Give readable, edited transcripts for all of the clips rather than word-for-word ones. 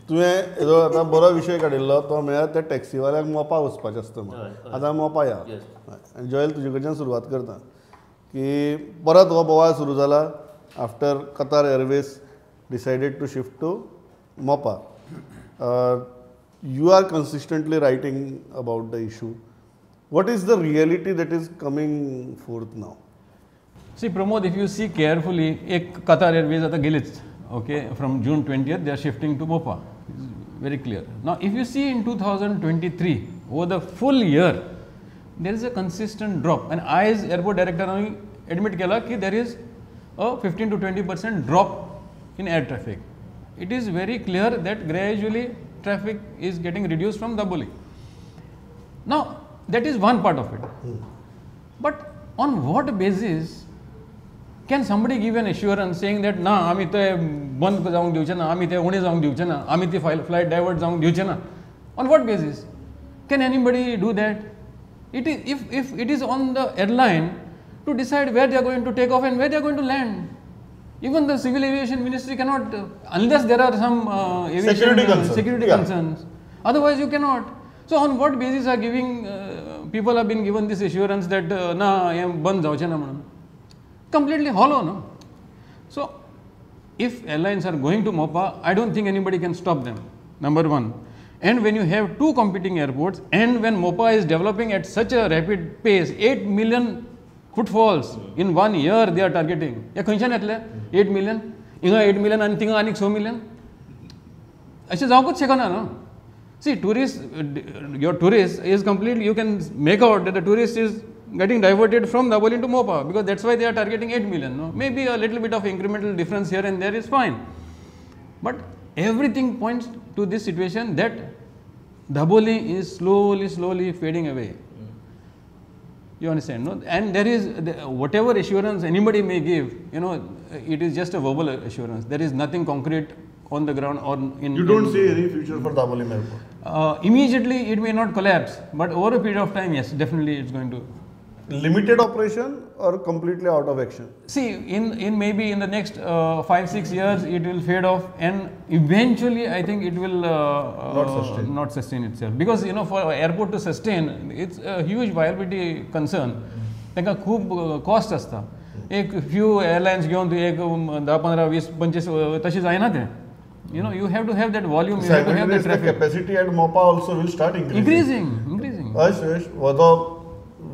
तुवें हेजो आतां बरो विशय काडिल्लो तो म्हळ्यार त्या टॅक्सीवाल्यांक मोपा वचपाचें आसता म्हणून. आतां मोपा या आनी जॉयल तुजे कडच्यान सुरवात करता की परत हो बोवाळ सुरू जाला after Qatar Airways decided to shift to Mopa. You are consistently writing about the issue. What is the reality that is coming forth now? See Pramod, if you see carefully, एक Qatar Airways आता गेलीच, okay, from June 20th they are shifting to Mopa. It's very clear. Now if you see in 2023, over the full year, there is a consistent drop, and I as airport director admit केला की there is a 15 to 20% drop in air traffic. It is very clear that gradually traffic is getting reduced from Dabolim. Now that is one part of it. But on what basis can somebody give an assurance saying that ना आमी ते बंद जावंक दिवचे ना, आमी ते उणें जावंक दिवचे ना, आमी ती फ्लायट डायवर्ट जावंक दिवचे ना? On what basis? Can anybody do that? It is if it is on the airline to decide where they are going to take off and where they are going to land. Even the civil aviation ministry cannot, unless there are some aviation security concerns. Otherwise you cannot. So on what basis are giving people have been given this assurance that na हें बंद जावचें ना म्हणून? Completely hollow, no? So if airlines are going to Mopa, I don't think anybody can stop them, number one. And when you have two competing airports, and when Mopa is developing at such a rapid pace, 8 million footfalls in 1 year they are targeting. हे खंयच्यान येतले 8 million? हिंगा 8 million आनी थिंगा आनीक 6 million? अशें जावंकूच शकना न्हू. See, tourist, your tourist is completely, you can make out that the tourist is getting diverted from Dabolim to Mopa, because that's why they are targeting 8 million. No? Maybe a little bit of incremental difference here and there is fine. But everything points to this situation that Dabolim is slowly, slowly fading away. You understand, no? And there is, whatever assurance anybody may give, you know, it is just a verbal assurance. There is nothing concrete on the ground or in. You don't see any future for Dabolim airport? Immediately it may not collapse, but over a period of time, yes, definitely it's going to. Limited operation or completely out of action? See, in maybe in the next 5-6 years it will fade off, and eventually I think it will not sustain itself, because you know, for airport to sustain, it's a huge viability concern. तांकां खूब cost आसता. एक few airlines घेवन तूं एक 10, 15, 20, 25 तशें जायना तें. You know, you have to have that volume, you have to have that traffic. The capacity at Mopa also will start increasing. Increasing.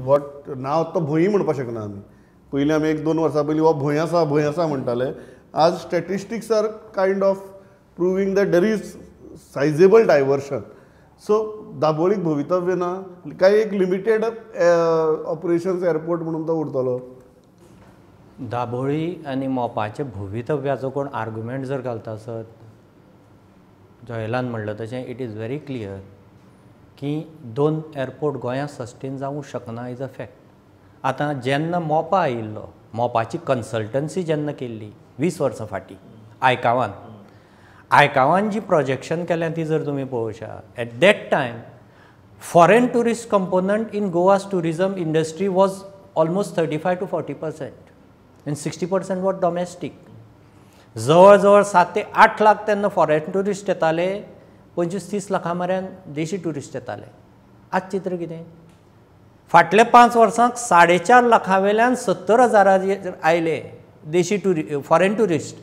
What now तो भंय म्हणपाक शकना आमी. पयलीं आमी 1-2 वर्सां पयलीं हो भंय आसा भंय आसा म्हणटाले. आज statistics are kind of proving that there is sizable diversion. So दाबोळीक भवितव्य ना काय एक लिमिटेड ऑपरेशन्स एअरपोर्ट म्हणून तो उरतलो? दाबोळी आनी मोपाचे भवितव्याचो कोण आर्ग्युमेंट जर घालता आसत, जॉयलान म्हणलं तशें it is very clear की दोन एअरपोर्ट गोंयांत सस्टेन जावंक शकना is a fact. आतां जेन्ना मोपा आयिल्लो, मोपाची कन्सल्टन्सी जेन्ना केल्ली 20 वर्सां फाटीं आयकावान, आयकावान जी प्रोजेक्शन केलें ती जर तुमी पळोवशात, at that time foreign tourist component in Goa's tourism industry was almost 35 to 40% and 60% was domestic. जवळ जवळ 7 ते 8 लाख तेन्ना फॉरेन ट्युरिस्ट येताले, 25-30 लाखां मेरेन देशी ट्युरिस्ट येताले. आज चित्र कितें? फाटल्या 5 वर्सांक 4.5 लाखां वेल्यान 70 हजाराचेर आयले देशी फॉरेन ट्युरिस्ट,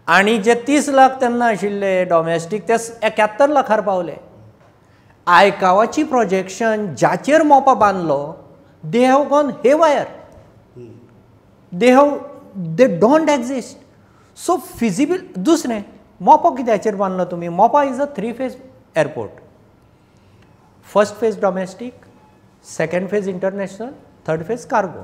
आनी जे 30 लाख तेन्ना आशिल्ले डॉमेस्टीक ते 71 लाखार पावले. आयकावाची प्रोजेक्शन जाचेर मोपा बांदलो, they have gone haywire, they don't exist. So feasible. दुसरें, मोपा कित्याचेर बांदलो तुमी? Mopa is a 3 phase airport. First phase domestic, second phase international, third phase cargo.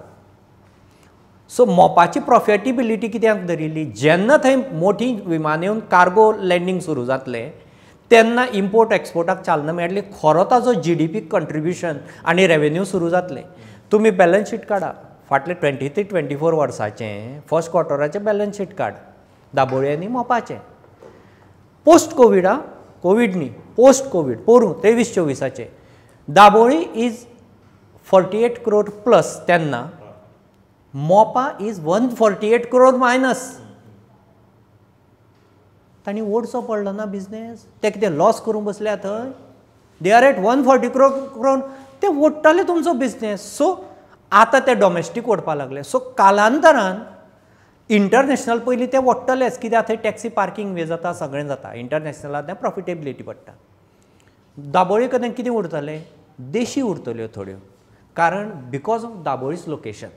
So मोपाची प्रॉफिटेबिलिटी कित्याक धरिल्ली? जेन्ना थंय मोठी विमानां येवन कार्गो लँडींग सुरू जातलें तेन्ना इम्पोर्ट एक्सपोर्टाक चालना मेळटली, खरो ताजो जीडीपी कंट्रिब्युशन आनी रेवेन्यू सुरू जातलें. तुमी बॅलन्स शीट काडा, फाटले 23-24 वर्साचें फर्स्ट क्वॉर्टराचें बॅलन्स शीट काड, दाबोळी आनी मोपाचें. पोस्ट कोवीड, कोवीड न्ही, पोस्ट कोवीड पोरूं 23-24 दाबोळी is 48 crore plus तेन्ना, मोपा is 148 crore minus. तांणी ओडचो पडलो ना बिजनेस. ते कितें लॉस करूंक बसल्या थंय? They are at 140 crore ते ओडटाले तुमचो बिजनेस. सो आतां ते डॉमेस्टीक ओडपाक लागले. सो कालांतरान इंटरनॅशनल पयलीं ते ओडटलेच, कित्याक थंय टॅक्सी पार्कींग वे जाता, सगळें जाता. इंटरनॅशनलाक तें प्रॉफिटेबिलिटी पडटा. दाबोळी कडेन कितें उरतलें? देशी उरतल्यो थोड्यो, कारण because of Dabolim's location.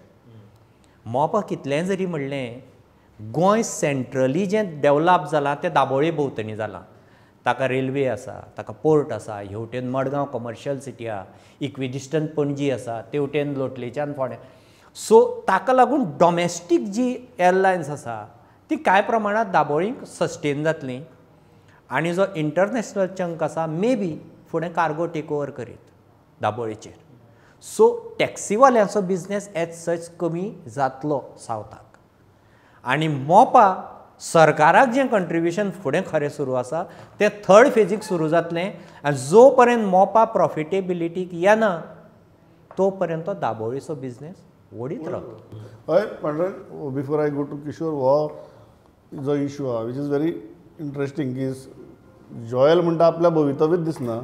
Mopa कितलें जरी म्हणलें, गोंय सेंट्रली जें डेवलप जालां तें दाबोळी भोंवतणी जालां. ताका रेल्वे आसा, ताका पोर्ट आसा, हेवटेन मडगांव कमर्शियल सिटी आसा, इक्विडिस्टंट पणजी आसा, तेवटेन लोटलेच्यान फोंडें. सो ताका लागून डॉमेस्टीक जी एरलायन्स आसा ती कांय प्रमाणांत दाबोळीक सस्टेन जातली आनी जो इंटरनॅशनल चंक आसा मे बी फुडें कार्गो टेक ओवर करीत दाबोळीचेर. सो टॅक्सीवाल्यांचो बिजनेस एज सच कमी जातलो सावथाक. आनी मोपा सरकाराक जें कंट्रिब्युशन फुडें खरें सुरू आसा तें थर्ड फेजीक सुरू जातलें आनी जो पर्यंत मोपा प्रॉफिटेबिलिटीक येना तो पर्यंत तो दाबोळीचो बिजनेस ओडीत रावतलो. हय Pandurang, before I go to Kishore, हो जो इशू आहा which is very interesting की जॉयल म्हणटा आपल्या भवितव्यच दिसना,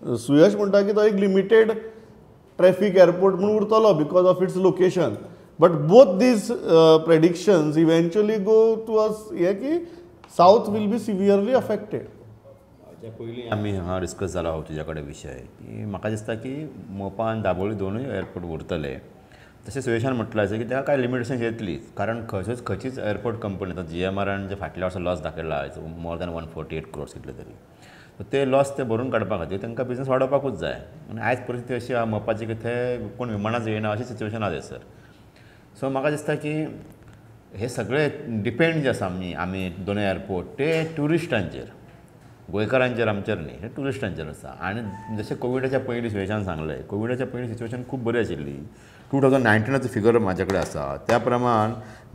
सुयश म्हणटा की तो एक लिमिटेड ट्रॅफीक एअरपोर्ट म्हणून उरतलो because of its location. But both these predictions eventually go to us हे की south will be severely affected. पयलीं आमी हांगा डिस्कस जाला हो तुज्या कडेन विशय की म्हाका दिसता की मोपा आनी दाबोळी दोनूय एअरपोर्ट उरतले. तशें सुयेशान म्हटलां आसा की ताका कांय लिमिटेशन्स येतलीं, कारण खंयचीच एअरपोर्ट कंपनी आतां GMRन जे फाटल्या वर्सा लॉस दाखयला मोर दॅन 148 crores कितले तरी, ते लॉस ते भरून काडपा खातीर तांकां बिजनेस वाडोवपाकूच जाय. आनी आयज परिस्थिती अशी आहा मोपाची की थंय कोण विमानांच येयना अशी सिच्युएशन आहा सर. सो म्हाका दिसता की हे सगळे डिपेंड जे आसा आमी दोनूय एअरपोर्ट ते ट्युरिस्टांचेर, गोंयकारांचेर आमचेर न्ही, हे ट्युरिस्टांचेर आसा. आनी जशें कोविडाच्या पयलीं सुयेशान सांगलें, कोविडाच्या पयलीं सिच्युएशन खूब बरी आशिल्ली. 2019 फिगर म्हाजे कडेन आसा त्या प्रमाण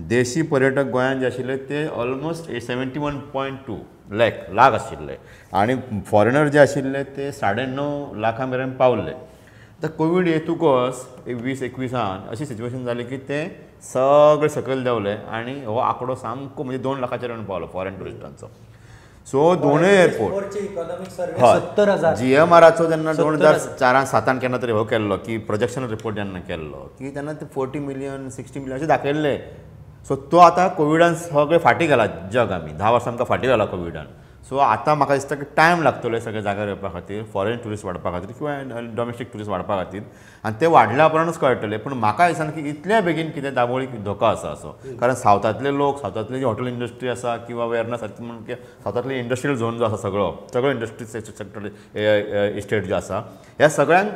देशी पर्यटक गोंयांत जे आशिल्ले ते ऑलमोस्ट 71.2 लाख आशिल्ले आनी फॉरेनर जे आशिल्ले ते 9.5 लाखां मेरेन पावल्ले. आतां कोवीड येतकच 2021 अशी सिच्युएशन जाली की ते सगळे सकयल देंवले आनी हो आंकडो सामको म्हणजे 2 लाखाचेर येवन पावलो फॉरेन ट्युरिस्टांचो. सो दोनूय एअरपोर्ट GMRचो जेन्ना 2004-7 केन्ना तरी हो केल्लो की प्रोजेक्शन रिपोर्ट जेन्ना केल्लो की तेन्ना ते 40 मिलियन 60 मिलियन अशें दाखयल्ले. सो तो आतां कोविडान सगळें फाटीं गेला जग, आमी 10 वर्सां आमकां फाटीं घाला कोविडान. सो आतां म्हाका दिसता की टायम लागतलो सगळे जाग्यार येवपा खातीर, फॉरेन ट्युरिस्ट वाडपा खातीर किंवा डॉमेस्टीक ट्युरिस्ट वाडपा खातीर, आनी ते वाडल्या उपरांतूच कळटलें. पूण म्हाका दिसना की इतल्या बेगीन कितें दाबोळीक धोको आसा असो, कारण सावथांतले लोक, सावथांतली जी हॉटेल इंडस्ट्री आसा किंवा वेर्ना सारकी म्हणून सावथांतली इंडस्ट्रियल झोन जो आसा सगळो सगळो इंडस्ट्री सेक्टर इस्टेट जो आसा ह्या सगळ्यांक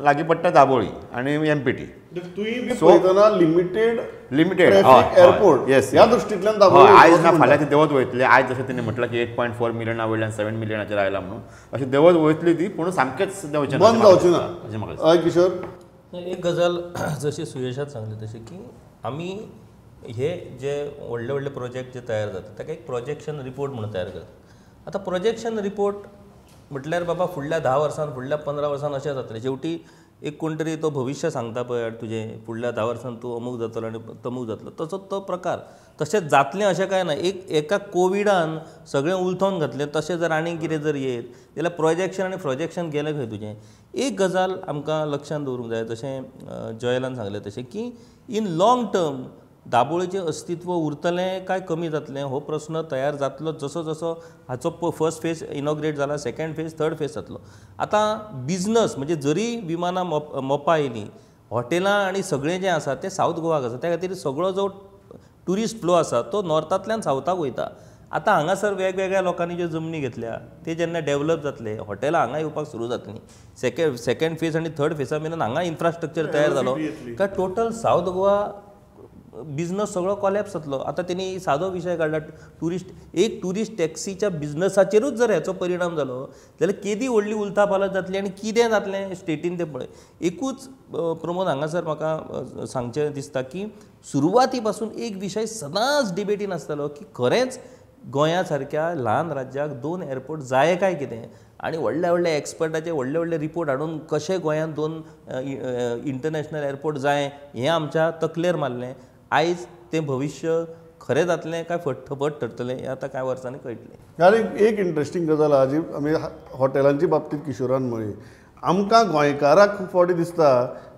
लागीं पडटा दाबोळी आनी MPT. Limited limited airport ह्या दृश्टींतल्यान आयज ना फाल्यां ती देंवत वयतली. आयज जशें तिणें म्हटलां की 8.4 मिलियना वयल्यान 7 मिलियनाचेर आयला म्हणून, अशें देंवत वयतली ती, पूण सामकेंच देंवचें बंद जावचें ना अशें म्हाका. हय किशोर, एक गजाल जशी सुयेशान सांगली तशें की आमी हे जे व्हडले व्हडले प्रोजेक्ट जे तयार जाता ताका एक प्रोजेक्शन रिपोर्ट म्हणून तयार करता. आतां प्रोजेक्शन रिपोर्ट म्हटल्यार बाबा फुडल्या 10 वर्सान फुडल्या 15 वर्सान अशें जातलें. शेवटी एक कोण तरी तो भविश्य सांगता पळय तुजें फुडल्या 10 वर्सान तूं अमूक जातलो आनी तमूक जातलो, तसो तो प्रकार तशें जातलें अशें कांय ना. एक एका कोविडान सगळें उलथोवन घातलें, तशें जर आनीक कितें जर येत जाल्यार प्रोजेक्शन आनी प्रोजेक्शन गेलें खंय तुजें. एक गजाल आमकां लक्षांत दवरूंक जाय, जशें जॉयलान सांगलें तशें की इन लाँग टर्म दाबोळीचें अस्तित्व उरतलें काय कमी जातलें हो प्रस्न तयार जातलो जसो जसो हाचो फर्स्ट फेज इनॉग्रेट जाला, सेकंड फेज थर्ड फेज जातलो. आतां बिजनस म्हणजे जरी विमानां मोपा आयलीं, हॉटेलां आनी सगळें जें आसा तें सावथ गोवाक आसा, त्या खातीर सगळो जो ट्युरिस्ट फ्लो आसा तो नॉर्थांतल्यान सावथाक वयता. आतां हांगासर वेगवेगळ्या लोकांनी ज्यो जमनी घेतल्या ते जेन्ना डेवलप जातले, हॉटेलां हांगा येवपाक सुरू जातलीं, सेकंड फेज आनी थर्ड फेजा मेरेन हांगा इन्फ्रास्ट्रक्चर तयार जालो काय टोटल सावथ गोवा बिजनस सगळो कॉलॅप्स जातलो. आतां तेणी सादो विशय काडला ट्युरिस्ट, एक ट्युरिस्ट टॅक्सीच्या बिजनसाचेरूच जर हेचो परिणाम जालो जाल्यार केदी व्हडली उलथापालथ जातली आनी कितें जातलें स्टेटीन तें पळय. एकूच प्रमोद हांगासर म्हाका सांगचें दिसता की सुरवाती पासून एक विशय सदांच डिबेटीन आसतालो की खरेंच गोंया सारक्या ल्हान राज्याक 2 एअरपोर्ट जाय काय कितें, आनी व्हडले व्हडले एक्सपर्टाचे व्हडले व्हडले रिपोर्ट हाडून कशें गोंयांत 2 इंटरनॅशनल एअरपोर्ट जाय हें आमच्या तकलेर मारलें. आयज तें भविश्य खरें जातलें काय फट ठरतलें हें आतां कांय वर्सांनी कळटलें. आनी एक इंट्रस्टींग गजाल आहा जी आमी हॉटेलांची बाबतींत किशोरान म्हळी, आमकां गोंयकाराक खूब फावटी दिसता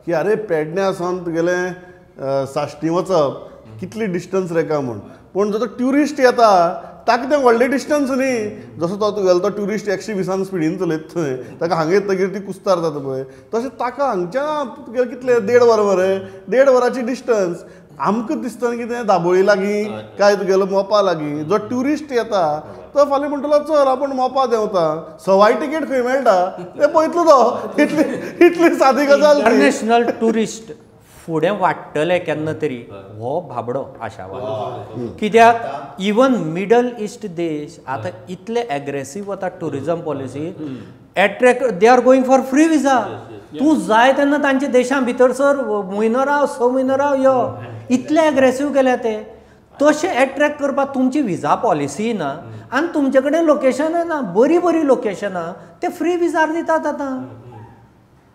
की अरे पेडण्या सावन तुगेलें साश्टी वचप कितली डिस्टन्स रे काय म्हूण, पूण जो तो ट्युरिस्ट येता ताका तें व्हडलें डिस्टन्स न्ही. जसो तो तुगेलो तो ट्युरिस्ट 120 स्पिडीन चलयता थंय ताका हांगा येतगीर ती कुस्तार जाता पळय, तशें ताका हांगच्यान तुगेलें कितलें 1.5 वर मरे, 1.5 वराची डिस्टन्स. आमकां दिसता कितें दाबोळी लागीं काय तुगेलो मोपा लागीं, जो ट्युरिस्ट येता तो फाल्यां म्हणटलो चल आपूण मोपा देंवता, सवाय टिकेट खंय मेळटा तें पळयतलो तो. इतली इतली सादी गजाल. इंटरनॅशनल ट्युरिस्ट फुडें वाडटले केन्ना तरी हो भाबडो आशावाद, कित्याक इवन मिडल इस्ट देश आतां इतले एग्रेसीव वता tourism policy attract, they are going for free visa. तूं जाय तेन्ना तांच्या देशां भितर सर म्हयनो राव, 6 म्हयनो राव, यो, इतले एग्रेसीव केल्या ते. तशें एट्रॅक्ट करपाक तुमची विजा पॉलिसी ना आनी तुमचे कडेन लोकेशनां ना, बरीं बरीं लोकेशनां ते फ्री विजार दितात आतां.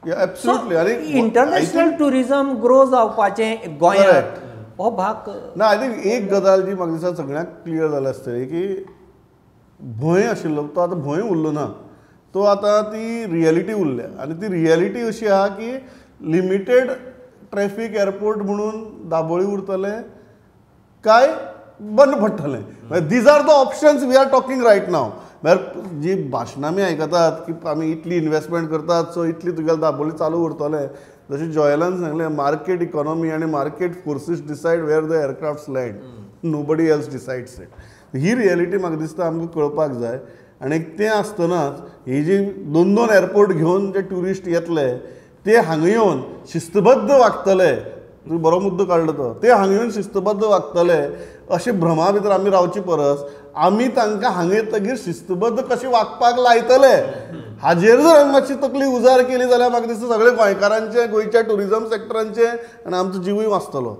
इंटरनॅशनल ट्युरिजम ग्रो जावपाचें गोंयांत हो भाग ना. I think एक गजाल जी म्हाका दिसता सगळ्यांक क्लियर जाल्या आसतली की भंय आशिल्लो तो आतां भंय उरलो ना, तो आतां ती रियलिटी उरल्या. आनी ती रियलिटी अशी आहा की लिमिटेड ट्रॅफीक एअरपोर्ट म्हणून दाबोळी उरतलें काय बंद पडटलें. These are the options we are talking right now. म्हळ्यार जी भाशणां आमी आयकतात की आमी इतली इन्वेस्टमेंट करतात सो इतली तुगेलें दाबोळी चालू उरतलें, जशें जॉयलान सांगलें मार्केट इकॉनॉमी आनी market forces decide where the aircrafts land, nobody else decides it. He reality म्हाका दिसता आमकां कळपाक जाय. आनी तें आसतनाच ही जी 2-2 एअरपोर्ट घेवन जे ट्युरिस्ट येतले ते हांगा येवन शिस्तबद्ध वागतले, तुवें बरो मुद्दो काडलो तो, ते हांगा येवन शिस्तबद्ध वागतले अशें भ्रमा भितर आमी रावचे परस आमी तांकां हांगा येतगीर शिस्तबद्ध कशें वागपाक लायतले हाजेर जर आमी मातशी तकली उजार केली जाल्यार म्हाका दिसता सगळे गोंयकारांचें, गोंयच्या ट्युरिजम सेक्टरांचें आनी आमचो जिवूय वाचतलो.